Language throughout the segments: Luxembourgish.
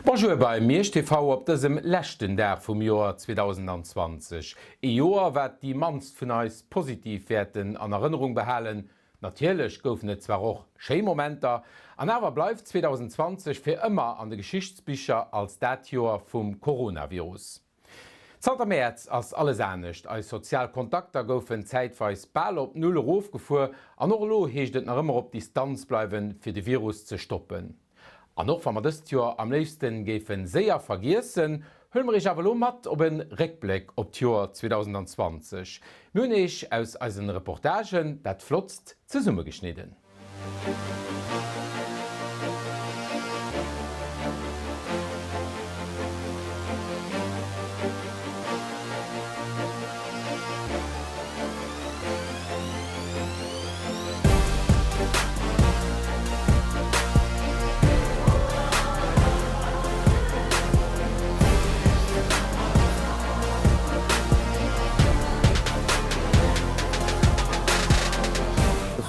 Bonjour bei Miersch TV op dësem leschten Dag vum Joer 2020. Ee Joer wat déi mannst vun eis positiv wäerten an Erënnerung behalen. Natierlech goufen et zwar och schéi Momenter, an awer bleift 2020 fir ëmmer an de Geschichtsbicher als dat Joer vum Coronavirus. Zanter Mäerz ass alles anescht, eis sozial Kontakter goufen zäitweis bal op Null erofgefuer an och elo heescht et nach ëmmer op Distanz bleiwen, fir de Virus ze stoppen. An och wa mer dëst Joer am léifsten géifen séier vergiessen, huele mer iech awer elo mat op en Réckbléck op d'Joer 2020. Mir hunn iech aus eisen Reportagen dat Flottst zesummegeschnidden.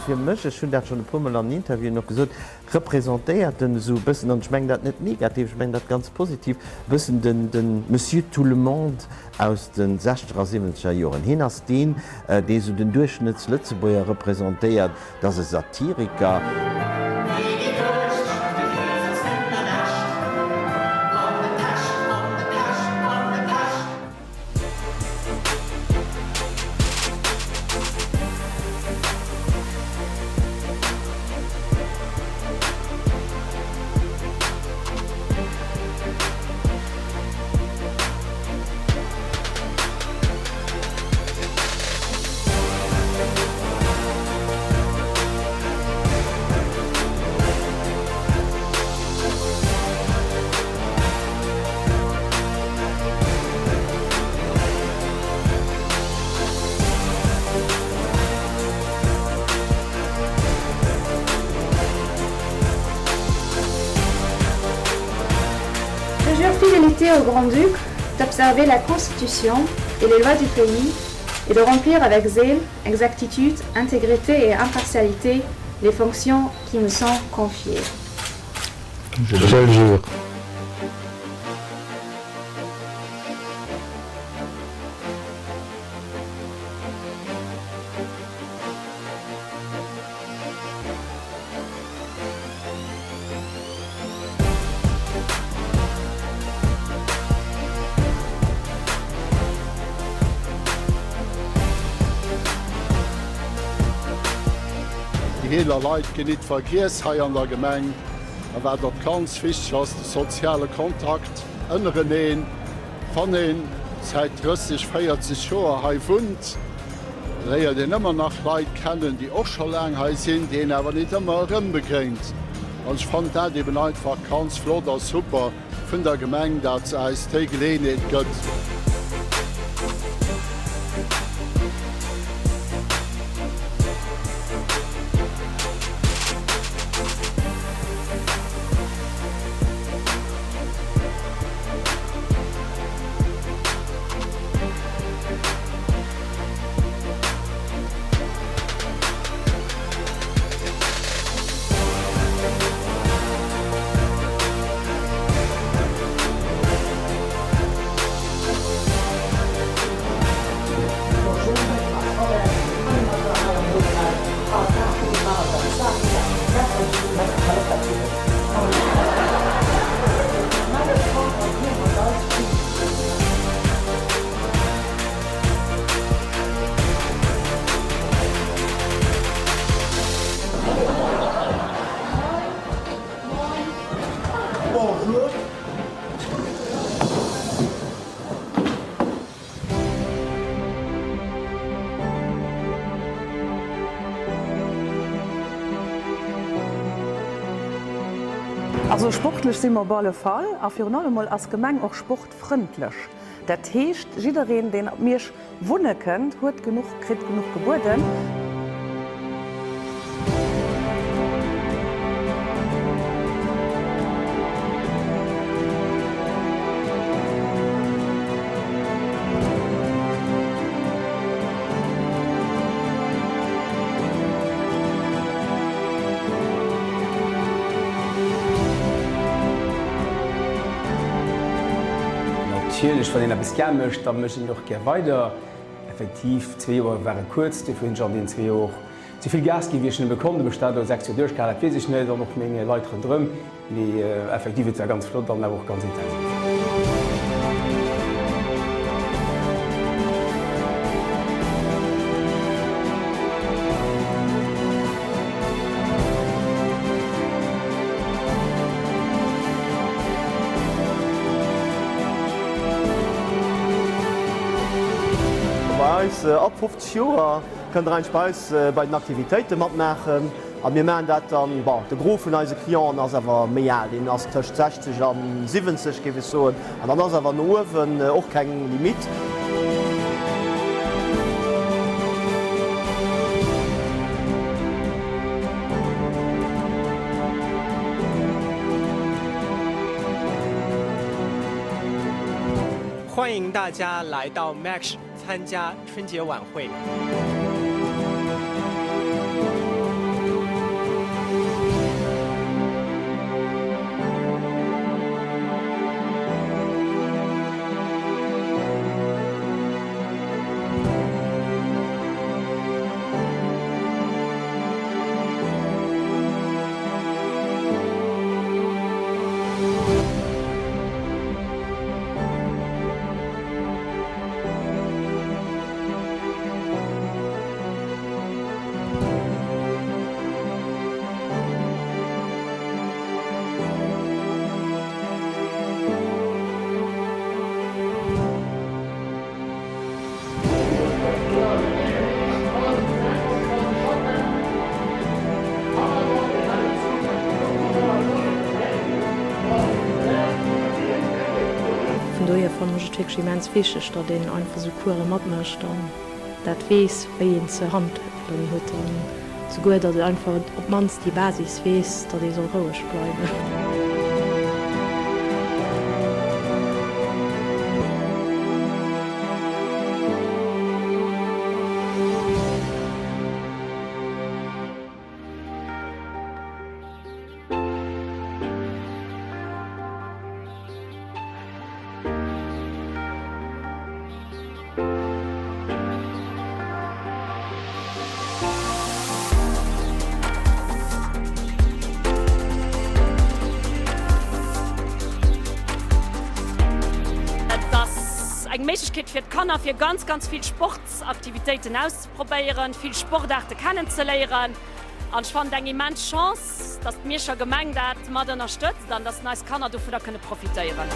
Fir mech, ech hunn dat schonn e puermol an Interviewen och gesot, representéiert en esou e bëssen, an ech mengen dat net negativ, ech mengen dat ganz positiv, e bëssen den, de Monsieur Tout-le-monde aus de sechzeger a siwwenzeger Joren. Hien ass deen, dee esou den Duerchschnëttslëtzebuerger representéiert. Et ass e Satiriker. Je jure fidélité au Grand-Duc d'observer la Constitution et les lois du pays et de remplir avec zèle, exactitude, intégrité et impartialité les fonctions qui me sont confiées. Je le jure. Déi eeler Leit ginn nit vergiess hei an der Gemeng. A wat och ganz wichteg ass, de soziale Kontakt ënnereneen. Wann een säit 30, 40 Joer hei wunnt, léiert een ëmmer nach Leit kennen, déi och scho laang hei sinn, déi een awer nit ëmmer erëm begéint. An ech fannen dat eben einfach ganz flott a super vun der Gemeng, dat se eis déi Geleeënheet gëtt. Also sportlech si mer op alle Fall a virun allem mol ass d'Gemeng och sportfrëndlech. Dat heescht, jiddereen, deen op Miersch wunne kënnt, huet genuch, kritt genuch gebueden. Natierlech, wann een eppes gär mécht, da mécht een et och gär weider. Effektiv, zwee Joer ware kuerz, duerfir hunn ech an deenen zwee Joer och esou vill Gas ginn, wéi ech nëmme konnt. Ob ech dat elo 6 Joer duerchgehalen hätt, weess ech net, an och meng Leit ronderëm. Mee effektiv, et war ganz flott an awer och ganz intensiv. Bei eis ab 50 Joer kënnt der eigentlech bei eis bei den Aktivitéite matmaachen. A mir maachen dat dann, bon, de Gros vun eise Clienten ass awer méi al, deen ass tëscht 60 a 70, géif ech soen. An dann ass awer no uewen och keng Limitt. 欢迎大家来到 Max 参加春节晚会。 Vun dohier fannen ech et wierklech immens wichteg, datt een einfach esou Course matmécht an dat weess, wéi een ze handhëlen huet an souguer, datt een einfach op d'mannst déi Basis weess, datt ee soll roueg bleiwen. Et ass eng Méiglechkeet fir d'Kanner fir ganz ganz vill Sportsaktivitéiten auszeprobéieren, vill Sportaarte kennenzeléieren an ech fannen et eng immens Chance, Dass d'Mierscher Gemeng dat mat ënnerstëtzt an dass eis Kanner dovunner kënne profitéieren.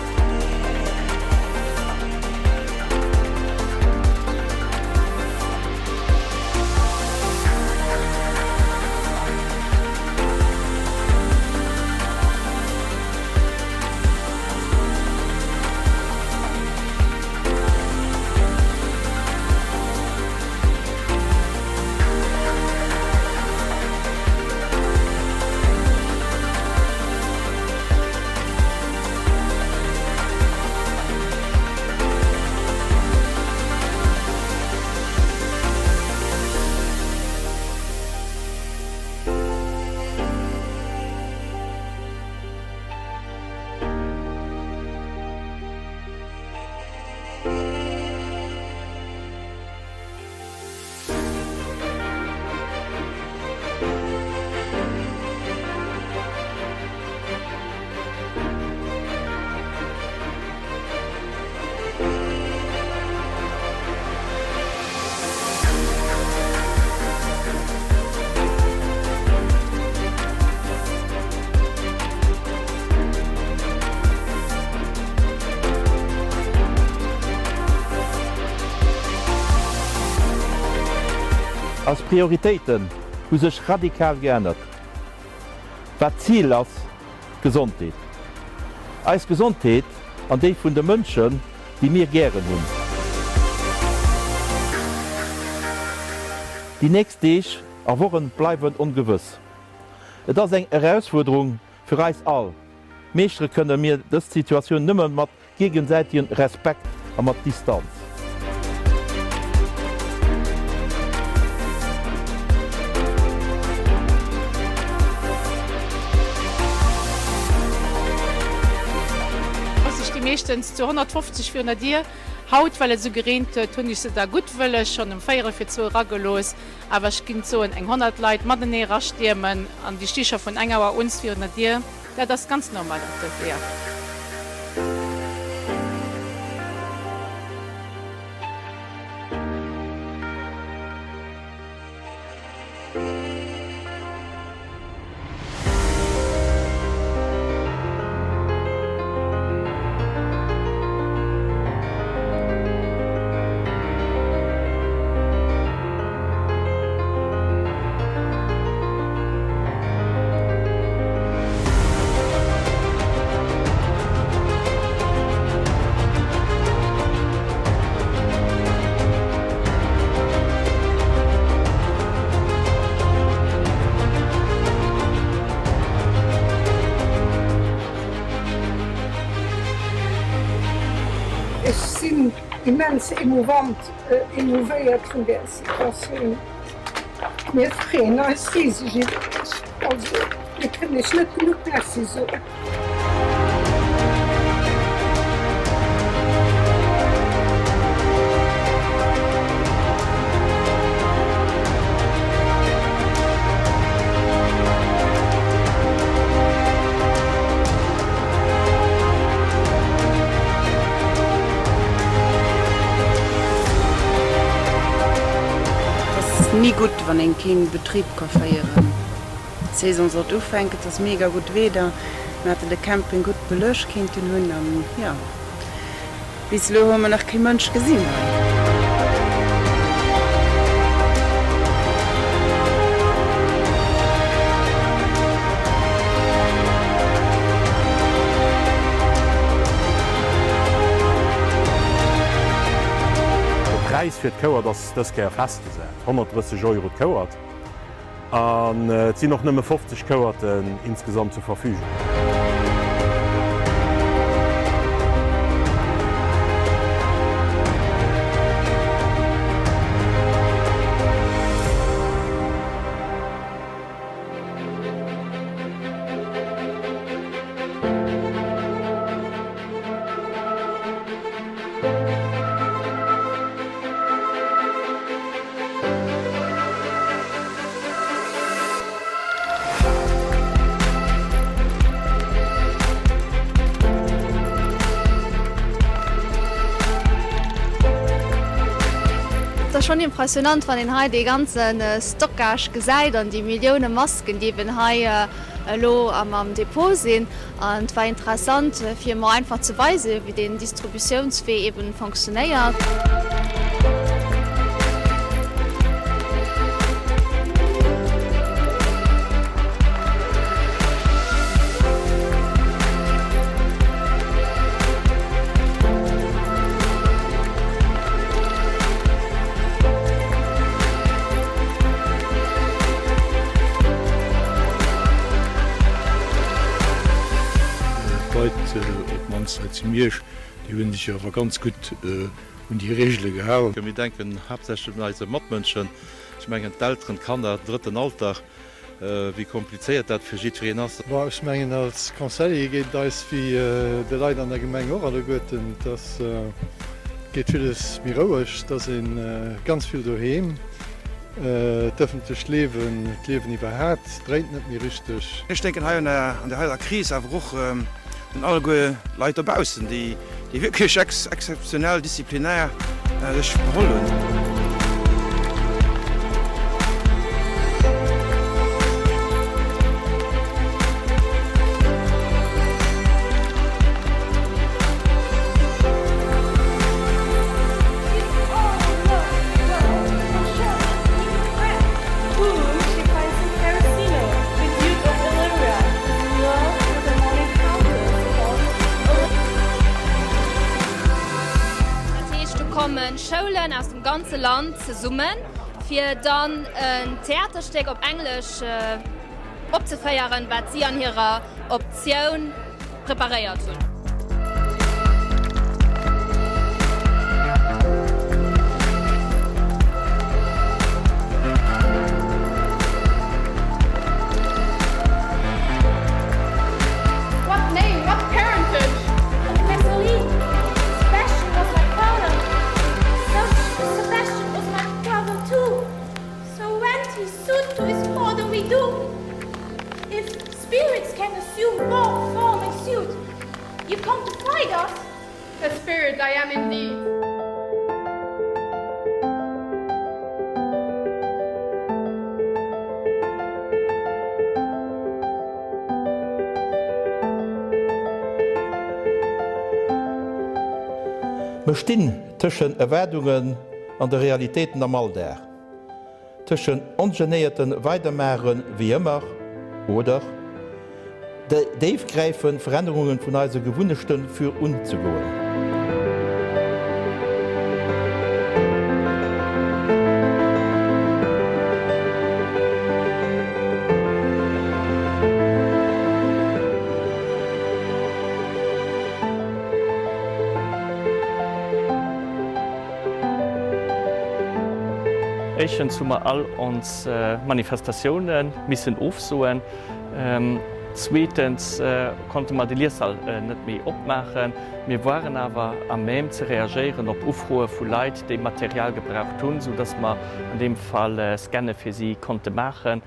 Eis Prioritéiten hu sech radikal geännert. Wat d'Zil ass, d'Gesondheet. Eis Gesondheet an déi vun de Mënschen, déi mir gären hunn. Déi nächst Deeg a Wochen bleiwen ongewëss. Et ass eng Erausfuerderung fir eis all. Meeschtere kënne mir dës Situatioun nëmme mat Gegensäitigen Respekt a mat Distanz. Ass sech déi meescht. meeschtens zu 150 virun der Dier. Haut, well et esou gereent huet, hunn ech se da guttwëlleg schonn um véierel fir zwou eragelooss. Awer ech ginn soen, eng 100 Leit matenee erastiermen an déi sti scho vun eng Auer uns virun der Dier, dat ass ganz normal op der Dier. Ech sinn immens emouvant, emouvéiert vun där Situatioun. Mir freeën eis riseg iwwer iech. Also mir kënnen iech net genuch Merci soen. Et ass ni gutt, wann een keen Betrib ka féieren. D'Saison sollt ufänken, et ass mega gutt Wieder, mir hätten de Camping gutt beluecht kinnten hunn an jo, bis elo hu mer nach kee Mënsch gesinn hei. De Präis fir d'Kouert ass dës Kéier festgesat, 130 Euro d'Kouert. An et sinn och nëmme 50 Kouerten insgesamt zur Verfügung. Et ass schonn impressionant, wann een hei dee ganze Stockage gesäit an déi Millioune Masken, déi eben hei elo am Depot sinn. An et war interessant fir mer einfach ze weisen, wéi deen Distributiounswee eben fonctionnéiert. D'Leit, op d'mannst hei zu Miersch, déi hu sech awer ganz gutt un déi Reegele gehalen. Mir denken haaptsächlech un eise Matmënschen, ech mengen d'Elteren, d'Kanner, den drëtten Alter, wéi komplizéiert dat fir jiddwereen ass. Bon, ech mengen als Conseiller geet et eis wéi de Leit an der Gemeng och alleguerten, et ass, geet villes méi roueg, et ass ee ganz vill doheem. D'ëffentlecht Liewen, d'Liewen iwwerhaat, dréint net méi richteg. Ech denken hei an der heier Kris awer och un alleguer Leit dobaussen, déi wierklech exzeptionell disziplinär sech beholl hunn. Dat heescht, do komme Schoulen aus dem ganze Land zesummen, fir dann en Theaterstéck op Englesch opzeféieren, wat si an hirer Optioun preparéiert hunn. What name, what parentage? If spirits can assume both form and suit, you come to fight us? A spirit I am indeed. Mer stinn tëschen Erwaardungen an de Realitéiten am Alldag. Tëschen ongenéierten Weidermaachen wéi ëmmer oder déifgräifen Verännerungen vun eise Gewunnechten virunzegoen. Éischtens hu mer all ons Manifestatioune missen ofsoen. Zweetens konnte mer de Liessall net méi opmaachen. Mir waren awer à même ze reagéieren op Ufroe vu Leit, déi Material gebraucht hunn, sou dass mer an deem Fall Scanne fir si konnte maachen.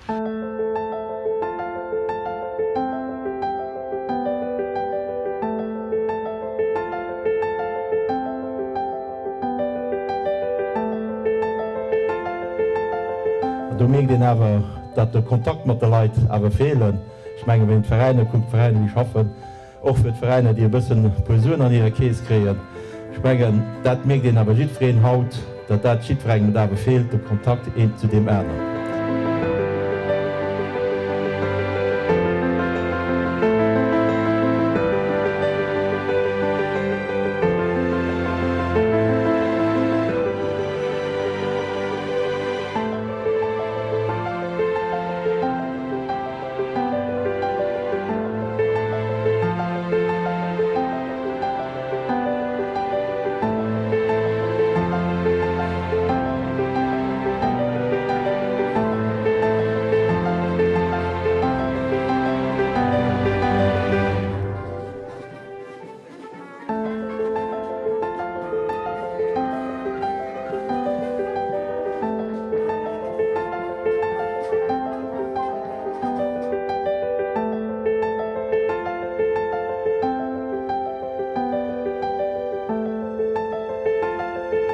An do mierkt een awer, datt de Kontakt mat de Leit awer feelen. Ech mengen, wann een d'Veräiner kuckt, d'Veräiner déi schaffen, och fir d'Veräiner déi e bëssen e puer Suen an hirer Keess kréien, ech mengen, dat mierkt een awer jiddwereen haut, datt dat jiddwerengem et awer feelt, de Kontakt eent zu deem aneren.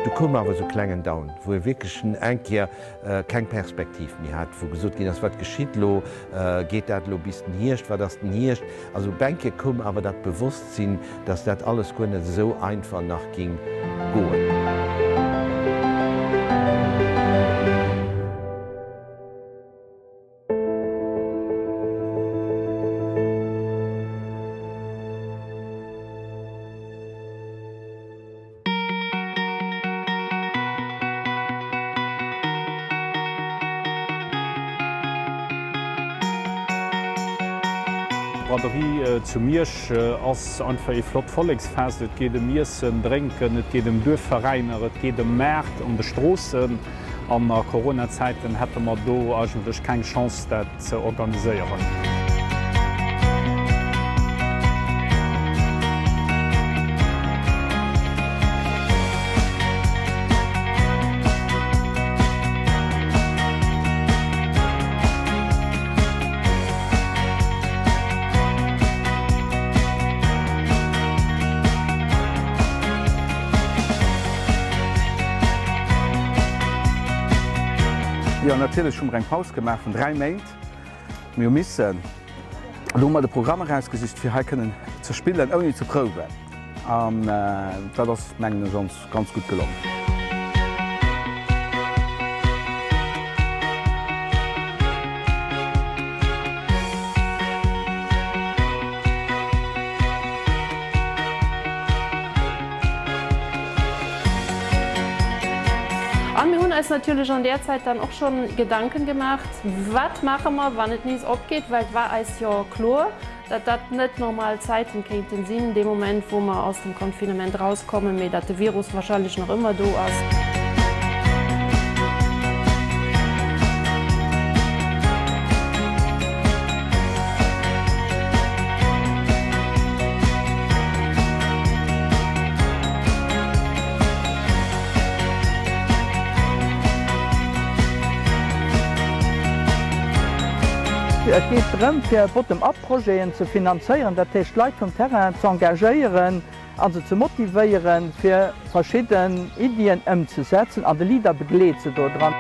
Du koum awer esou klengen Down, wou ee wierklech eng Kéier keng Perspektiv méi hat, wou gesot ginn ass, wat geschitt elo, geet dat elo bis den Hierscht, wat ass den Hierscht? Also op eng Kéier koum awer dat Bewosstsinn, dass dat alles guer net esou einfach nach ging goen. D'Braderie zu Miersch ass einfach ee flott Volleksfest. Et geet ëm Iessen, Drénken, et geet ëm Duerfveräiner, et geet ëm Maart an de Stroossen. An a Corona-Zäiten hätte mer do eigentlech keng Chance, dat ze organiséieren. Jo, natierlech hu mer eng Paus gemaach vun 3 Méint. Mir hu missen. Elo hu mer de Programm erausgesicht, fir hei kënnen ze spillen, ouni ze prouwen. An dat ass, mengen ech, ons ganz gutt gelongen. An mir hunn eis natierlech an där Zäit dann och schonn Gedanken gemacht, Wat maache mer, wann et nees opgeet? Well et war eis jo kloer, datt dat net normal Zäiten kéinten sinn, dee Moment wou mer aus dem Confinement rauskommen, mee datt de Virus wahrscheinlech nach ëmmer do ass. Et geet drëm, fir Bottom-up-Projeten ze finanzéieren, dat heescht Leit vum Terrain ze engagéieren a se ze motivéieren, fir verschidden Iddien ëmzesetzen an de Leader begleet se do dran.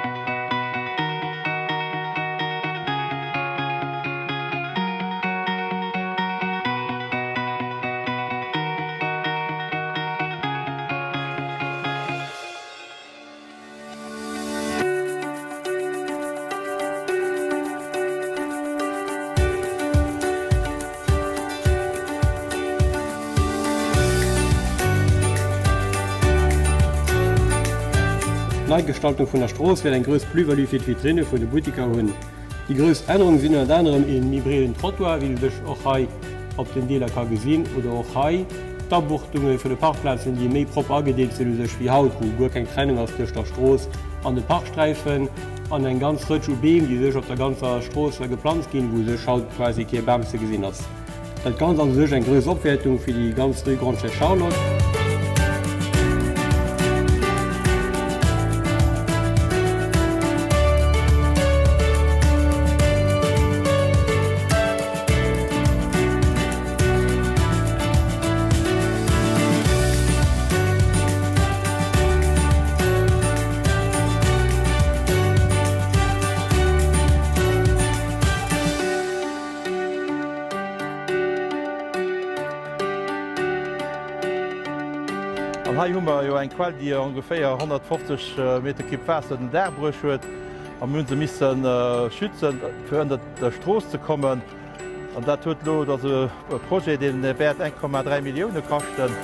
D'Neigestaltung vun der Strooss wäert eng grouss Plus-value fir d'Vitrinne vun de Buttiker hunn. Déi grouss Ännerung sinn ënnert anerem ee méi breeden Trottoir, wéi een sech och hei op den Deeler ka gesinn, oder och hei d'Abuchtunge vun de Parkplazen, déi méi propper agedeelt sinn u sech wéi haut, wou guer keng Trennung ass tëscht der Strooss an de Parksträifen, an eng ganz Rëtsch u Beem, déi u sech op der ganzer Strooss geplanzt ginn, wou u sech haut quasi kee Bam ze gesinn ass. Dat Ganzt ass u sech eng grouss Opwäertung fir déi ganz Rue Grande-Duchesse Charlotte. An hei hu mer jo eng Quell, déi ongeféier 150 Meter Kibb Waasser den Dag bruecht huet. A mir hu se misse schützen, fir ënnert der Strooss ze kommen. An dat huet elo, dat ass e Projet, dee wäert 1,3 Millioune kaschten.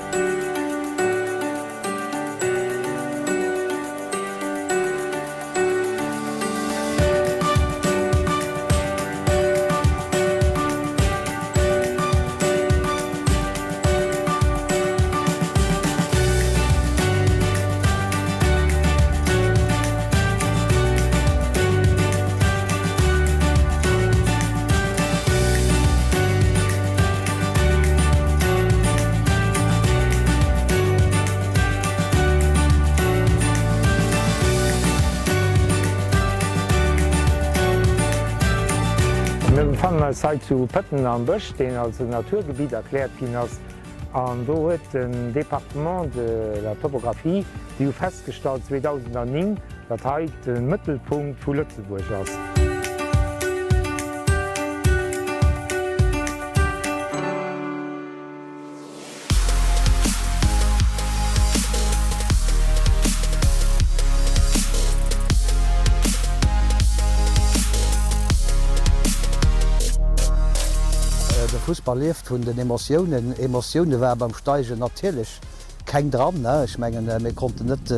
Mir befannen eis hei zu Pëtten am Bësch, deen als Naturgebitt erkläert ginn ass. An do huet den Département de la Topographie, déi hu festgestallt 2009, datt hei de Mëttelpunkt vu Lëtzebuerg ass. De Fussball lieft vun den Emotiounen. Emotioune war beim Steigen natierlech keng dran. Ech mengen, mir konnten net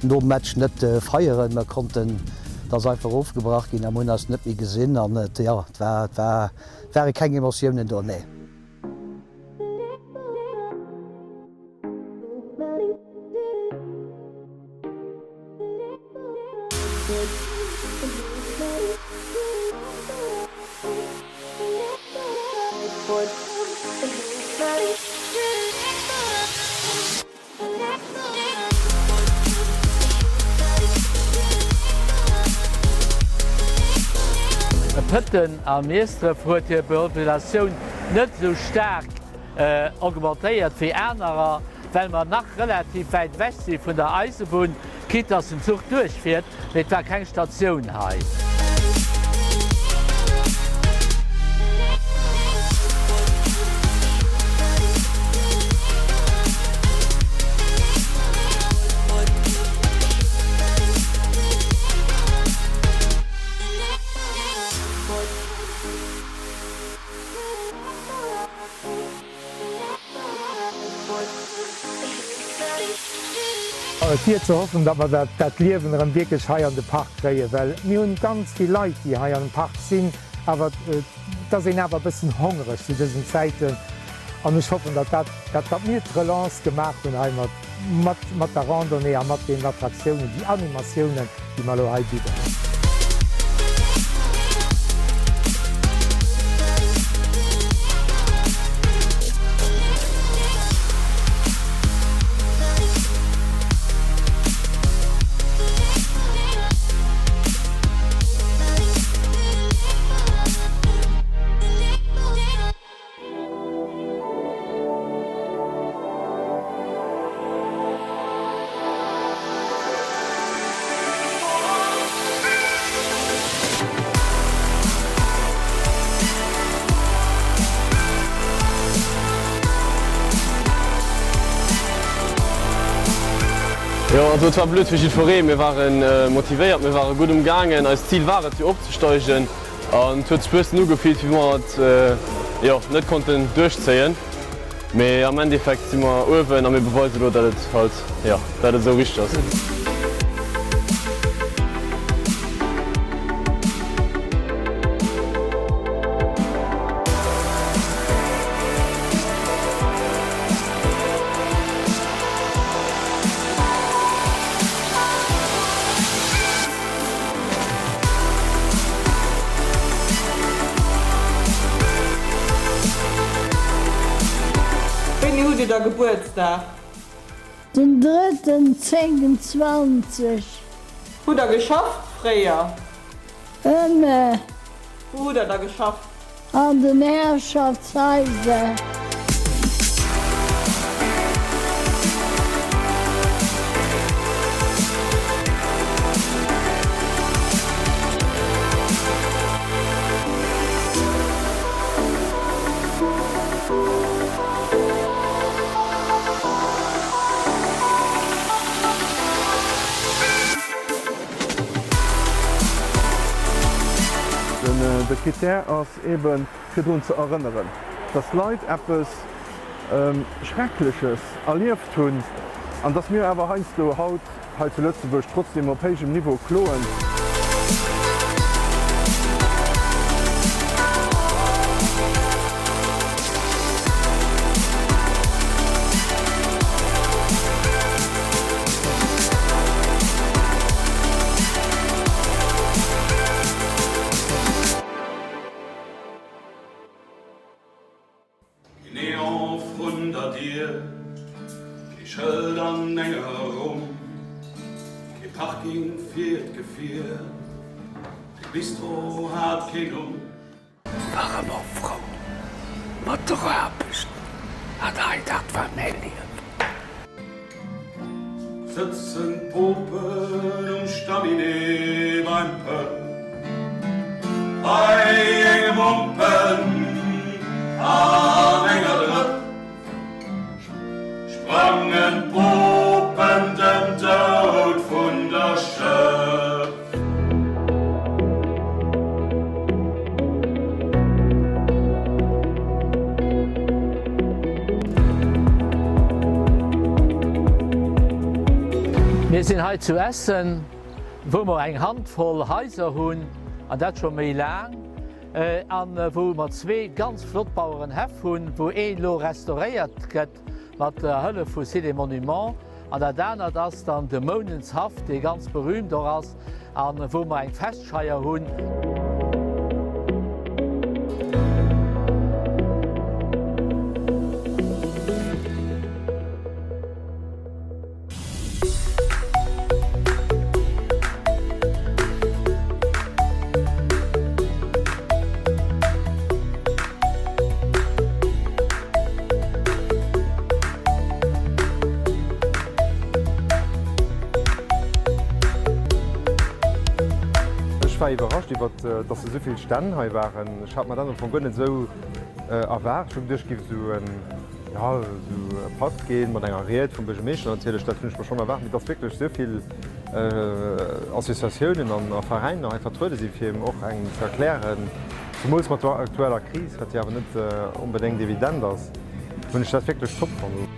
nom Match net feieren. Mir konnten, et ass einfach ofgebrach ginn a mir hunn eis net méi gesinn. An et, jo, et war, et war, et ware keng Emotiounen do, nee. Pëtten a Miesdref huet hir Populatioun net esou staark augmentéiert wéi anerer, well mer nach relativ wäit ewech si vun der Eisebunn, quitte dass den Zuch duerchfiert, mee et war keng Statioun hei. Et wier ze hoffen, datt mer dat Liewen erëm wierklech hei an de Park kréien, well mir hunn ganz vill Leit, déi hei an dem Park sinn, awer et ass een awer e bëssen hongereg zu dësen Zäiten an ech hoffen, datt dat, datt mir d'Relance gemaach hunn hei mat. Mat der Randonnée a mat deenen Attraktiounen, déi Animatiounen, déi mer elo hei bidden. Jo, also et war blöd fir jiddweree. Mir ware motivéiert, mir ware gutt um gaangen. Eist Zil war et jo opzesteigen an et huet sech bëssen ugefillt wéi mer et jo net konnten duerchzéien. Mee am Endeffekt si mer uewen a mir beweisen elo dat et halt jo dat et esou richteg ass. Wéini hutt Dir da Gebuertsdag? Den drëtten zéngen 20. Hutt Der geschafft fréier? Ëmmer. Wou hutt Der da geschafft? An den Herrschaftshaiser. De Critère ass eben, fir drun ze erënneren, dass Leit eppes Schreckleches erlieft hunn an dass mir awer heiansdo haut hei zu Lëtzebuerg trotzdem op héijem Niveau kloen. Keen Neon vrun der Dier, kee Schëld an enger Rumm, kee Parking fir d'Gefier, de Bistro hat keen Numm. War ëmmer frou mat der Aarbecht an hei dat war mäi Liewen. Sëtzen d'Popen um Staminet beim Pëpp, bei engem Humpen an enger Drëpp, sprangen d'Popen dem Doud vun der Schëpp. Mir sinn hei zu Essen, wou mer eng Handvoll Haiser hunn, an dat scho méi laang, a wou mer zwee ganz flott Bauerenhäff hunn, wou een elo restauréiert gëtt mat der Hëllef vu Sites et Monuments. An dat anert ass dann de Mounenshaff, dee ganz berühmt och ass a wou mer eng Festscheier hunn. Ech war iwwerrascht iwwert dass esou vill Stänn hei waren. Ech hat mer dat am Fong guer net esou erwaart. Ech hu geduecht et géif esou en, jo, esou e Patt ginn mat enger Ried vum Buergermeeschter natierlech, dat hunn ech mer schonn erwaart, mee dass wierklech esou vill Associatiounen an a Veräiner hei vertruede sinn, fir eben och engem ze erklären, zemools mat der aktueller Kris, wat jo awer net onbedéngt evident ass, hunn ech dat wierklech top fonnt.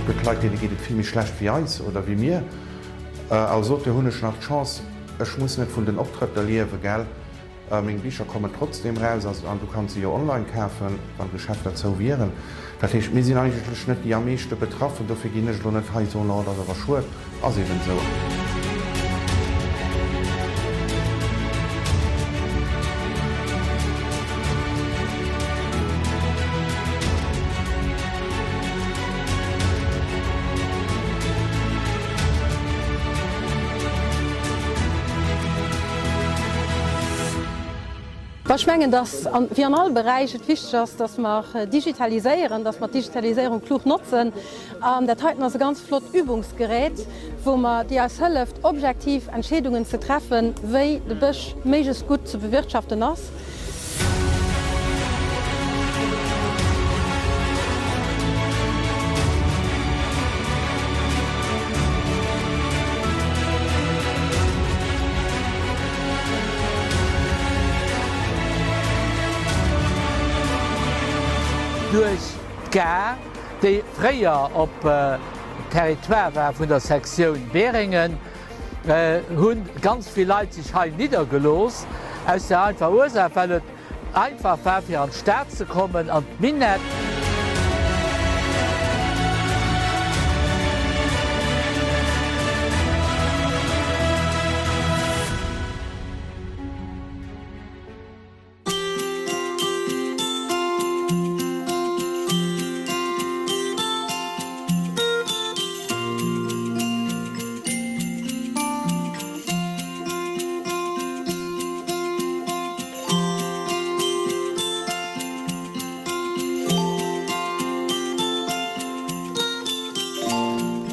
Gëtt Leit, deene geet et vill méi schlecht wéi eis oder wéi mir. Als Auteur hunn ech nach d'Chance, ech muss net vun den Optrëtter liewen, gell. Meng Bicher kommen trotzdeem raus an du kanns se jo online kafen, wann d'Geschäfter zou wieren. Dat heescht, mir sinn eigentlech net déi am meeschte betraffen. Dofir ginn ech elo net hei soen, oh, dat ass awer schued. Ass eben esou. Ech mengen, dass wéi an all Beräich et wichteg ass, dass mer digitaliséieren, dass mer d'Digitaliséierung klug notzen. An dat heiten ass e ganz flott Übungsgerät, wou mer, déi eis hëlleft, objektiv Entscheedungen ze treffen, wéi de Bësch méiglechst gutt ze bewirtschaften ass. Duerch d'Gare, déi fréier op Territoire war vun der Sektioun Beringen, hu ganz vill Leit sech hei niddergelooss, aus der einfacher Ursaach, well et einfach war fir an d'Stad ze kommen, an d'Minett.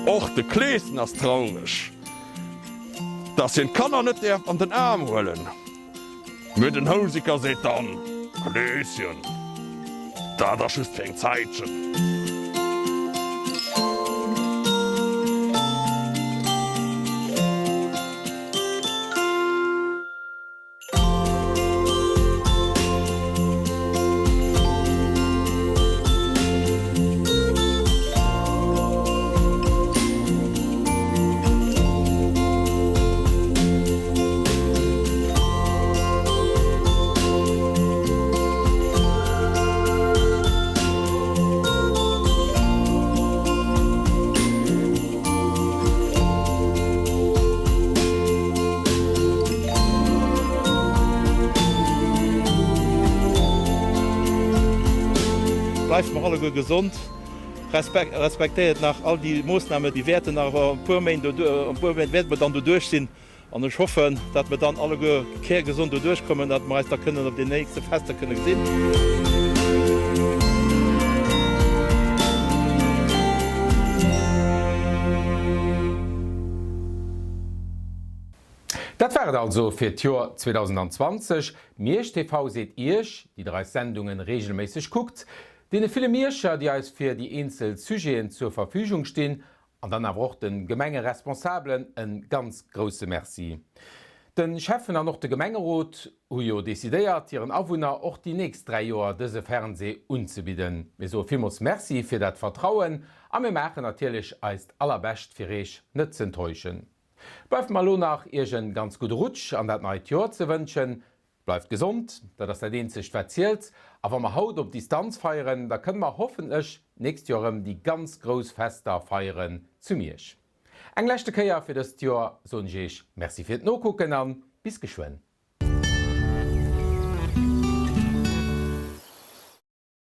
Och de Kleeschen ass traureg, dass hien d'Kanner net däerf an den Aarm huelen. Mee den Houseker seet dann, Kleeschen, dat ass just fir eng Zäitchen. Bleift mer alleguer gesond. Respektéiert nach all déi Moossnamen, déi wäerten nach e puer Méint, e puer Méint wäerte mer dann doduerch sinn. An ech hoffen, datt mer dann alleguer kärgesond doduerch kommen, datt mer eis da kënnen op den nächste Fester kënne gesinn. Dat war et also fir d'Joer 2020. Miersch TV seet Iech, déi der eis Sendungen regelméisseg kuckt, Deene ville Mierscher, déi eis fir déi eenzel Sujeten zur Verfügung stinn, an dann awer och de Gemengeresponsabelen e ganz grousse Merci. De Schäffen an och de Gemengerot hu jo decidéiert, hiren Awunner och déi nächst 3 Joer dëse Fernseh unzebidden. Mir soe villmools Merci fir dat Vertrauen a mir maachen natierlech eist Allerbescht fir Iech net z'enttäuschen. Bleift mer elo nach Iech en ganz gudde Rutsch an dat neit Joer ze wënschen. Bleift gesond, dat ass dat eenzegt wat zielt. A wa mer haut op Distanz feieren, da kënne mer hoffentlech d'nächst Joer erëm déi ganz grouss Fester feieren zu Miersch. Eng leschte Kéier fir dëst Joer soen ech Iech Merci fir d'Nokucken an bis geschwënn.